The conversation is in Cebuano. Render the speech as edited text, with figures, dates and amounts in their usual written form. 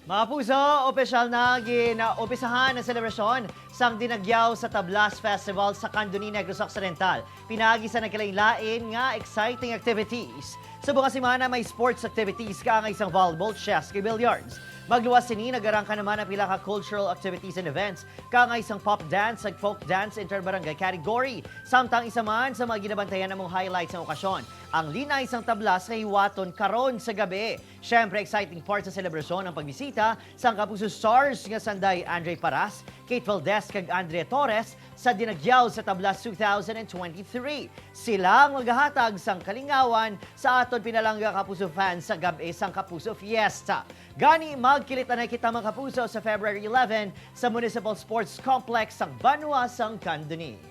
Mga puso, opisyal na ginaumpisahan ang selebrasyon sang Dinagyaw sa Tablas Festival sa Candoni, Negros Occidental. Pinaagi sa nagkalain-lain nga exciting activities. Sa buong semana, may sports activities ka ang isang volleyball, chess, kay billiards. Magluwas sini, nagarangka naman ang pila ka cultural activities and events ka nga isang pop dance ag folk dance interbarangay category. Samtang isa man sa mga ginabantayan namong highlights ng okasyon, ang linay sang tablas kay hiwaton karon sa gabi. Siyempre, exciting part sa selebrasyon ang pagbisita sa Kapuso Stars nga sanday Andre Paras, Kate Valdez kag Andrea Torres sa Dinagyaw sa Tablas 2023. Sila ang maghahatag sang kalingawan sa aton pinalangga Kapuso fans sa gabi sang Kapuso Fiesta. Gani magkilitanay kita, mga kapuso, sa February 11 sa Municipal Sports Complex sang Banwa sang Candoni.